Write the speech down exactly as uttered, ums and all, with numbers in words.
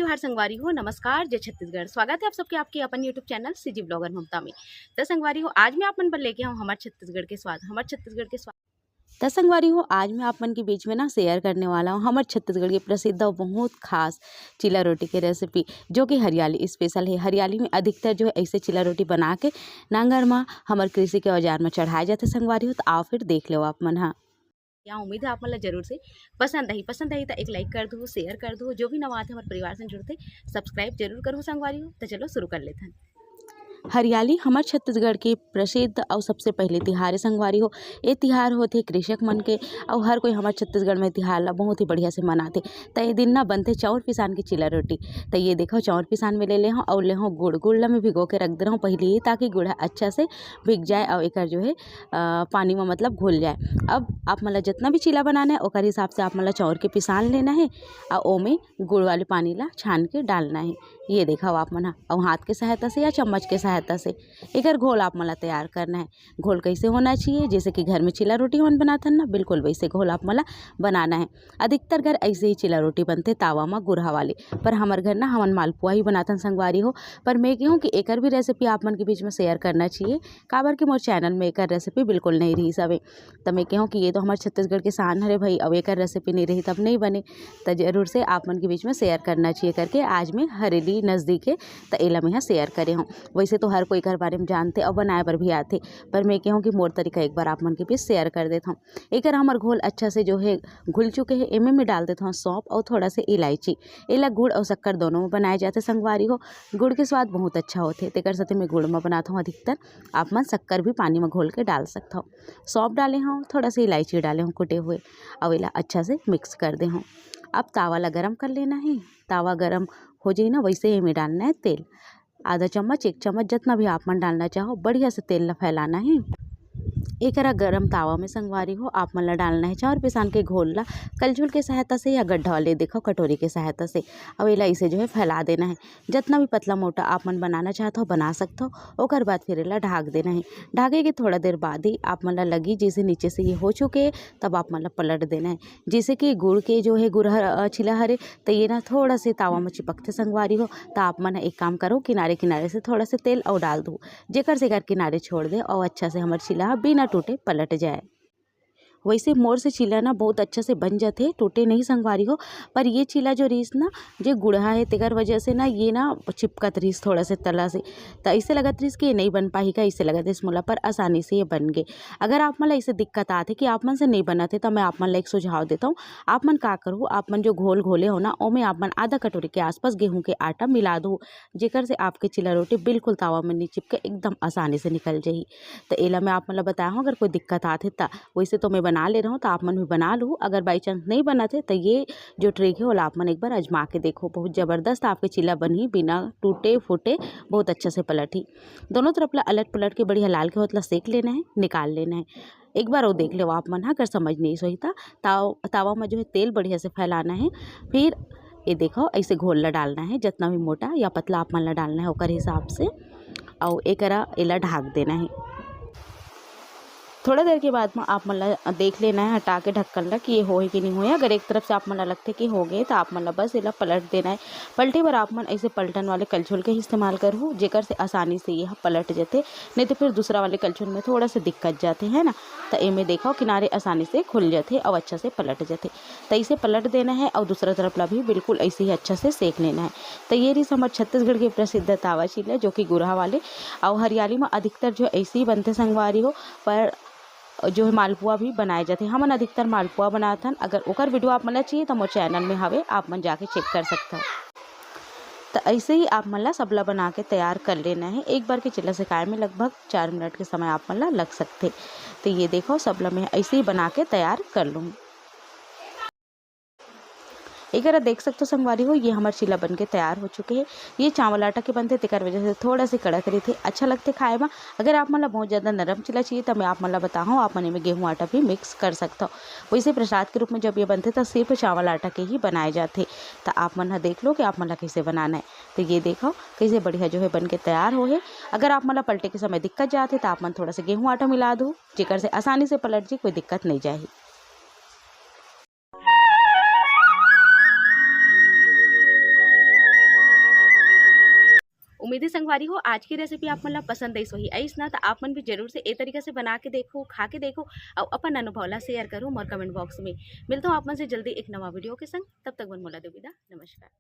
नमस्कार संगवारी हो, नमस्कार, जय छत्तीसगढ़। स्वागत है आप सबके आपके अपन YouTube चैनल सीजी ब्लॉगर ममता में। त संगवारी हो, आज मैं आप मन बर लेके आऊँ हमर छत्तीसगढ़ के स्वाद, हमर छत्तीसगढ़ के स्वाद। त संगवारी हो, आज मैं आप मन के बीच में ना शेयर करने वाला हूँ हमर छत्तीसगढ़ के प्रसिद्ध और बहुत खास चीला रोटी के रेसिपी, जो कि हरियाली स्पेशल है। हरियाली में अधिकतर जो है ऐसे चीला रोटी बना के नांगर मा हमर कृषि के औजार मा चढ़ाए जाथे संगवारी हो। त आओ फिर देख लो आप मन हा। या उम्मीद है आप मन ला जरूर से पसंद आही। पसंद आही त एक लाइक कर दो, शेयर कर दो। जो भी नवा आथे हमर परिवार से जुड़थे, सब्सक्राइब जरूर करो संगवारी हो। त चलो शुरू कर लेथन। हरियाली हमर छत्तीसगढ़ के प्रसिद्ध अउ सबसे पहले तिहार है संगवारी हो। ये तिहार होथे कृषक मन के, अउ हर कोई हमर छत्तीसगढ़ में तिहार ला बहुत ही बढ़िया से मनाथे। त ये दिन ना बनथे चाउर पिसान के चीला रोटी। त ये देखो, चाउर पिसान में ले ले हूँ अउ ले हूँ गुड़। गुड़ ला मैं भिगो के रख दे रहूँ पहले ही, ताकि गुड़ ह अच्छा से भिग जाए अउ एकर जो है अ, पानी में मतलब घुल जाए। अब आप मन ला जितना भी चीला बनाना है, ओकर हिसाब से आप मन ला चाउर के पिसान लेना है अउ ओमे गुड़ वाले पानी ला छान के डालना है। ये देखो आप मन हा, अउ हाथ के सहायता से या चम्मच के सहायता से एकर घोल आप मन ला तैयार करना है। घोल कैसे होना चाहिए, जैसे कि घर में चीला रोटी हमन बनाथन ना, बिल्कुल वैसे घोल आप मन ला बनाना है। अधिकतर घर ऐसे ही चीला रोटी बनथे तावा मा गुरहा वाले, पर हमर घर ना हमन मालपुआ ही बनाथन संगवारी हो। पर मैं कहूँ कि एकर भी रेसिपी आप मन के बीच में शेयर करना चाहिए, काबर कि मोर चैनल में एकर रेसिपी बिल्कुल नहीं रहिस हवे। त मैं कहूँ कि ये तो हमर छत्तीसगढ़ के शान हरे भाई, अउ एकर रेसिपी नहीं रही तब नहीं बने। त जरूर से आप मन के बीच में शेयर करना चाहिए करके आज मैं हरेली नज़दीक है, त एला मैं शेयर करे हूँ। वैसे तो हर कोई एकर बारे में जानथे अउ बनाए बर भी आथे, पर मैं कहूँ कि मोर तरीका एक बार आप मन के बीच शेयर कर देत हूँ। एकर हमर घोल अच्छा से जो है घुल चुके हैं। एमे मैं डाल देत हूँ सौंफ अउ थोड़ा से इलायची। एला गुड़ अउ शक्कर दोनों में बनाए जाथे संगवारी हो। गुड़ के स्वाद बहुत अच्छा होथे, तेकर साथे मैं गुड़ में बनात हूँ अधिकतर। आप मन शक्कर भी पानी में घोल के डाल सकत हव। सौंफ डाले हूँ, थोड़ा से इलायची डाले हूँ कुटे हुए, अउ एला अच्छा से मिक्स कर दे हूँ। अब तावा ला गरम कर लेना है। तावा गरम हो जाई ना, वैसे ही में डालना है तेल। आधा चम्मच, एक चम्मच, जितना भी आप मन डालना चाहो, बढ़िया से तेल ला फैलाना है। एकरा गरम तावा में संगवारी हो, आप मन ला डालना है चाउर पिसान के घोल ला, कलछुल के सहायता से या गड्ढा वाले देखो कटोरी के सहायता से। अब एला इसे जो है फैला देना है। जितना भी पतला मोटा आप मन बनाना चाहत हो, बना सकत हो। ओकर बाद फिर एला ढाक देना है। ढाके के थोड़ा देर बाद ही आप मन ला लगी जैसे नीचे से ये हो चुके, तब आप मन ला पलट देना है। जैसे कि गुड़ के जो है गुरहा, अ, छिला हरे, त ये ना थोड़ा से तावा में चिपकथे संगवारी हो। त आप मन एक काम करो, किनारे किनारे से थोड़ा से तेल अउ डाल दो, जेकर से एकर किनारे छोड़ दे अउ अच्छा से हमर छिला ह बिना टूटे पलट जाए। वैसे मोर से चीला ना बहुत अच्छा से बन जाथे, टूटे नहीं संगवारी हो। पर ये चीला जो रहिस ना, जे गुड़हा है, तेकर वजह से ना ये ना चिपकत रहिस थोड़ा से तला से। त ऐसे लगत रहिस कि ये नहीं बन पाही का, ऐसे लगत रहिस मोला, पर आसानी से ये बन गे। अगर आप मन ला ऐसे दिक्कत आथे कि आप मन से नहीं बनत है, त मैं आप मन ला एक सुझाव देता हूँ। आप मन का करू, आप मन जो घोल घोले हो ना, ओमे आप मन आधा कटोरी के आसपास गेहूं के आटा मिला दो, जेकर से आपके चीला रोटी बिल्कुल तावा में नहीं चिपके, एकदम आसानी से निकल जाही। त एला मैं आप मन ला बताया हूँ, अगर कोई दिक्कत आथे त। वैसे तो मैं बना ले रहा हूँ, त आप मन भी बना लू। अगर बाई चांस नहीं बनत है, त ये जो ट्रिक है, ओला आप मन एक बार आजमा के देखो, बहुत ज़बरदस्त आपके चीला बनही, बिना टूटे फूटे बहुत अच्छा से पलटही। दोनों तरफ ला अलट पलट के बढ़िया लाल के होत ला सेक लेना है, निकाल लेना है। एक बार वो देख लो आप मन हा, अगर समझ नहीं सोही त ताव-, तावा में जो है तेल बढ़िया से फैलाना है। फिर ये देखो, ऐसे घोल ला डालना है, जितना भी मोटा या पतला आप मन ला डालना है ओकर हिसाब से, अउ एकरा एला ढाक देना है। थोड़ा देर के बाद में आप मन ला देख लेना है, हटा के ढक्कन ला, कि ये होहे कि नहीं होहे। अगर एक तरफ से आप मन ला लगथे कि हो गए, त आप मन ला बस एला पलट देना है। पलटे बर आप मन ऐसे पलटन वाले कलछुल के इस्तेमाल करहू, जेकर से आसानी से यह पलट जथे, नहीं तो फिर दूसरा वाले कलछुल में थोड़ा से दिक्कत जाथे, है ना। त एमे देखो, किनारे आसानी से खुल जथे अउ अच्छा से पलट जथे। त इसे पलट देना है अउ दूसरा तरफ ला भी बिल्कुल ऐसे ही अच्छा से सेक लेना है। त ये रहिस हमर छत्तीसगढ़ के प्रसिद्ध तावा चीला, जो कि गुरहा वाले अउ हरियाली में अधिकतर जो ऐसे ही बनथे संगवारी हो, पर जो है मालपुआ भी बनाए जाथे। हमन अधिकतर मालपुआ बनाथन। अगर ओकर वीडियो आप मन ला चाहिए त मोर चैनल में हवे, आप मन जाके चेक कर सकथव। त ऐसे ही आप मन ला सबला बना के तैयार कर लेना है। एक बार के चीला सेकाए में लगभग चार मिनट के समय आप मन ला लग सकथे। त ये देखो, सबला मैं ऐसे ही बना के तैयार कर लूँ। एकरा देख सकथो संगवारी हो, ये हमर चीला बन के तैयार हो चुके हे। ये चावल आटा के बनथे, तेकर वजह से थोड़ा से कड़क रहिथे, अच्छा लगथे खाए म। अगर आप मन ला बहुत ज़्यादा नरम चीला चाहिए, त मैं आप मन ला बताहूँ, आप मन एमे गेहूं आटा भी मिक्स कर सकथव। वैसे प्रसाद के रूप में जब ये बनथे, त सिर्फ चावल आटा के ही बनाए जाथे। त आप मन ह देख लो कि आप मन ला कैसे बनाना है। त ये देखो, कैसे बढ़िया जो है बन के तैयार हो हे। अगर आप मन ला पलटे के समय दिक्कत जाथे, त आप मन थोड़ा से गेहूं आटा मिला दो, जेकर से आसानी से पलट जी, कोई दिक्कत नहीं जाही। यदि संगवारी हो, आज की रेसिपी आप मन ला पसंद आइस होही, आइस ना, त आप मन भी जरूर से ए तरीका से बना के देखो, खा के देखो, अउ अपन अनुभव ला शेयर करो मोर कमेंट बॉक्स में। मिलता हूँ आप मन से जल्दी एक नवा वीडियो के संग। तब तक मन मोला दो विदा। नमस्कार।